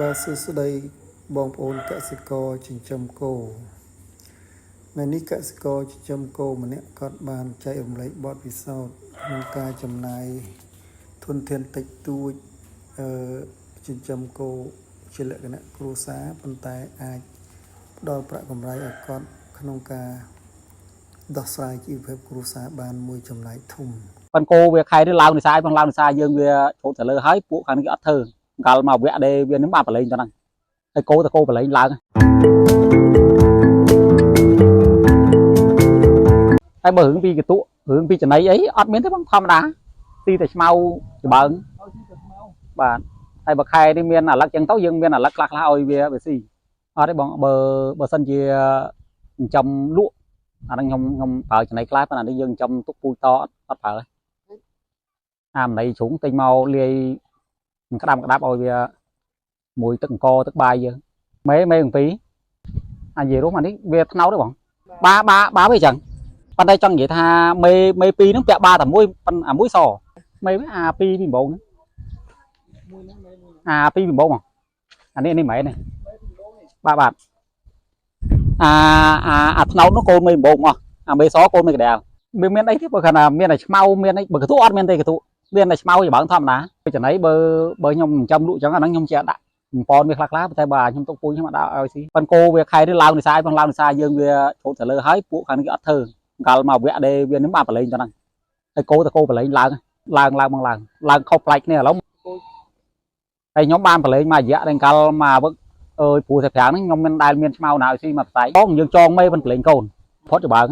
បាទសួស្តីបងប្អូនកសិករចិញ្ចឹមគោថ្ងៃនេះកសិករចិញ្ចឹមគោម្នាក់គាត់បានចែករំលែកបទពិសោធន៍ក្នុងការចំណាយធនធានតិចតួចអឺចិញ្ចឹមគោជាលក្ខណៈគ្រួសារប៉ុន្តែអាចផ្ដល់ប្រាក់កម្រៃឲ្យគាត់ក្នុងការដោះស្រាយជីវភាពគ្រួសារបានមួយចំណែកធំ។ ប៉ុនគោវាខែនេះឡើងនិសាយផងឡើងនិសាយយើងវាជ្រុតទៅលើហើយពួកខាងនេះគេអត់ធ្វើកាលមកវគ្គដេវានឹងបានប្រឡែងទៅហ្នឹងហើយគោតគោប្រឡែងឡើងហើយបើរឿងពីកតុរឿងពីចំណៃអីអត់មានទេបងធម្មតាទីតែឆ្មៅច្បើងបាទហើយបើខែនេះមានអាឡឹកចឹងទៅយើងមានអាឡឹកខ្លះខ្លះឲ្យវាវាស៊ីអត់ទេបងបើបើសិនជាចិញ្ចឹមលក់អាហ្នឹងខ្ញុំខ្ញុំប្រើចំណៃខ្លះប៉ុន្តែនេះយើងចិញ្ចឹមទុកពូជតអត់អត់ប្រើទេ អាម្នៃជ្រុងទិញមកលាយក្តាប់ក្តាប់ឲ្យវាមួយទឹកអង្គទឹកបាយយើងមេមេអំពីអានិយាយរួមអានេះវាថ្នោតទេបងបាបាបាវាអញ្ចឹងប៉ុន្តែចង់និយាយថាមេមេពីរហ្នឹងពាក់បាតែមួយប៉ុន្តែអាមួយសមេអាពីរពីដំបងហ្នឹងអាពីរពីដំបងហ៎អានេះនេះមិនមែនទេបាទបាទអាអាអាថ្នោតនោះកូនមេដំបងមកអាមេសកូនមេកដាលវាមានអីទេបើគាត់ថាមានតែឆ្មៅមានអីបើកន្ទុអត់មានទេកន្ទុ មានតែឆ្មៅច្បើងធម្មតាពេលចំណៃបើបើខ្ញុំចិញ្ចឹមលក់ចឹងអាហ្នឹងខ្ញុំចេះដាក់បំពន់វាខ្លះខ្លះតែបើខ្ញុំទុកពូជខ្ញុំអត់ដាក់ឲ្យស៊ីប៉ុនគោវាខែនេះឡើងនិសាយផងឡើងនិសាយយើងវាជ្រុតទៅលើហើយពួកខាងនេះគេអត់ធ្វើកាលមកវគ្គដេវានឹងបានប្រឡែងទៅហ្នឹងហើយគោតគោប្រឡែងឡើងឡើងឡើងមកឡើងឡើងខុសប្លែកគ្នាឥឡូវហើយខ្ញុំបានប្រឡែងមករយៈដល់កាលមកវឹកអើយព្រោះតែប្រាំងហ្នឹងខ្ញុំមិនដែលមានឆ្មៅណាឲ្យស៊ីមកផ្សៃបងយើងចងមេមិនប្រឡែងកូនផុតច្បើង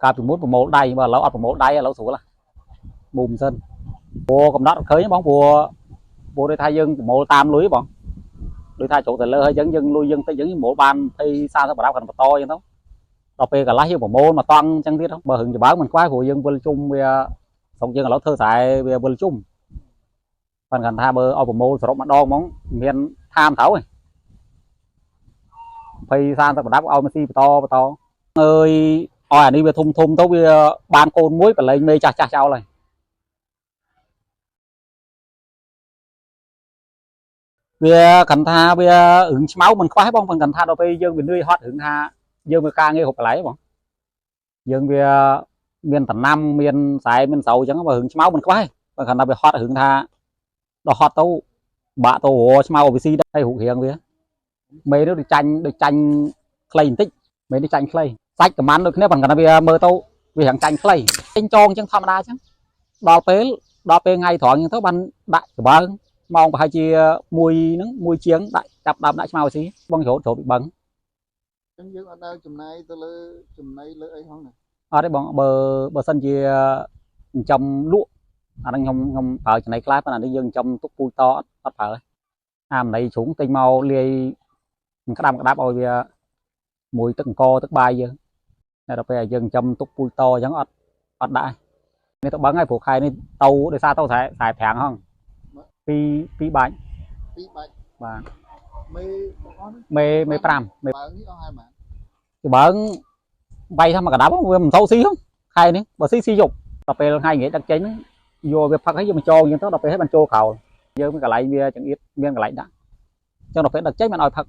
កាលពីមុនប្រមូលដៃបើឥឡូវអត់ប្រមូលដៃឥឡូវស្រួលមូមសិនព្រោះកំណត់ឃើញបងព្រោះព្រោះដូចថាយើងប្រមូលតាមលុយបងដូចថាជ្រុកទៅលើហើយអញ្ចឹងយើងលុយយើងតិចអញ្ចឹងប្រមូលបាន20 30បារាប់គាត់បន្តអញ្ចឹងទៅដល់ពេលកន្លះយើងប្រមូលមកតង់អញ្ចឹងទៀតបើរឿងច្បើងមិនខ្វះព្រោះយើងវិលជុំវាស្រុកយើងឥឡូវធ្វើស្រែវាវិលជុំប៉ុន្តែគាត់ថាបើឲ្យប្រមូលសរុបម្ដងហ្មងមានថាមត្រូវឯង20 30បារាប់ឲ្យមកស៊ីបន្តបន្តអើយឲ្យអានេះវាធំធំទៅវាបានកូនមួយប្រឡែងមេចាស់ចាស់ចោលហើយ វាគាត់ថាវារឿងឆ្មៅមិនខ្វះបងប៉ុន្តែគាត់ថាដល់ពេលយើងវានឿយហត់រឿងថាយើងវាការងារគ្រប់កន្លែងបងយើងវាមានតំណាំមានស្រែមានស្រូវអញ្ចឹងបើរឿងឆ្មៅមិនខ្វះទេបើគាត់ថាវាហត់រឿងថាដល់ហត់ទៅបាក់ទៅរឆ្មៅ OVC ដែរហើយរូបរាងវាមេនេះដូចចាញ់ដូចចាញ់ខ្លីបន្តិចមេនេះចាញ់ខ្លីសាច់ប្រហែលដូចគ្នាប៉ុន្តែគាត់ថាវាមើលទៅវារាងចាញ់ខ្លីចេញចងអញ្ចឹងធម្មតាអញ្ចឹងដល់ពេលដល់ពេលថ្ងៃត្រង់អញ្ចឹងទៅបានដាក់ច្បើង ម៉ោងប្រហែលជាមួយហ្នឹងមួយជាងដាក់ចាប់ដើមដាក់ឆ្មៅស៊ីបងច្រូតច្រូតពីបឹង ចឹងយើងអត់ដែលចំណាយទៅលើចំណីលើអីហងណា អត់ទេបងបើបើសិនជាចិញ្ចឹមលក់អាហ្នឹងខ្ញុំខ្ញុំប្រើចំណីខ្លះប៉ុន្តែនេះយើងចិញ្ចឹមទុកពូជតអត់អត់ប្រើទេអាម្នៃជ្រុងទិញមកលាយក្តាប់ក្តាប់ឲ្យវាមួយទឹកអង្គទឹកបាយយើងតែដល់ពេលឲ្យយើងចិញ្ចឹមទុកពូជតអញ្ចឹងអត់អត់ដាក់ទេនេះទៅបឹងហើយព្រោះខែនេះទៅដោយសារទៅស្រែស្រែប្រាំងហងពីពីរបាច់ ពីរបាច់ បាទ មេទាំងអស់ហ្នឹង មេមេ5មេ បើនេះអស់ហើយហ្មង ច្បើងបាយថាមកកណ្ដាប់វាមិនសូវស៊ីហ្នឹងខែនេះបើស៊ីស៊ីយប់ដល់ពេលថ្ងៃងាយដឹកចេញហ្នឹងយកវាផឹកហើយយកមកចងអញ្ចឹងទៅដល់ពេលហើយបានចូលក្រោលយើងមានកន្លែងវាចង្អៀតមានកន្លែងដាក់អញ្ចឹងដល់ពេលដឹកចេញបានឲ្យផឹក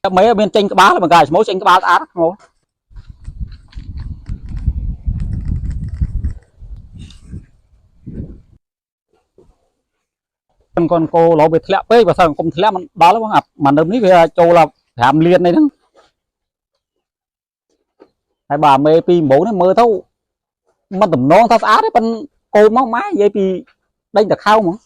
តែមេមានចេញក្បាលបង្កាឈ្មោះចេញក្បាលស្អាតឈ្មោះកូនកូលោវាធ្លាក់ពេកបើសិនកុំធ្លាក់มันដល់បងអាមួយនឹមនេះវាចូលដល់5លាននេះហ្នឹង ហើយបើមេពីដំបូងនេះមើលទៅมันតំណងថាស្អាតទេប៉ុនកូនមកម៉ែនិយាយពីដេញតខៅហ្មង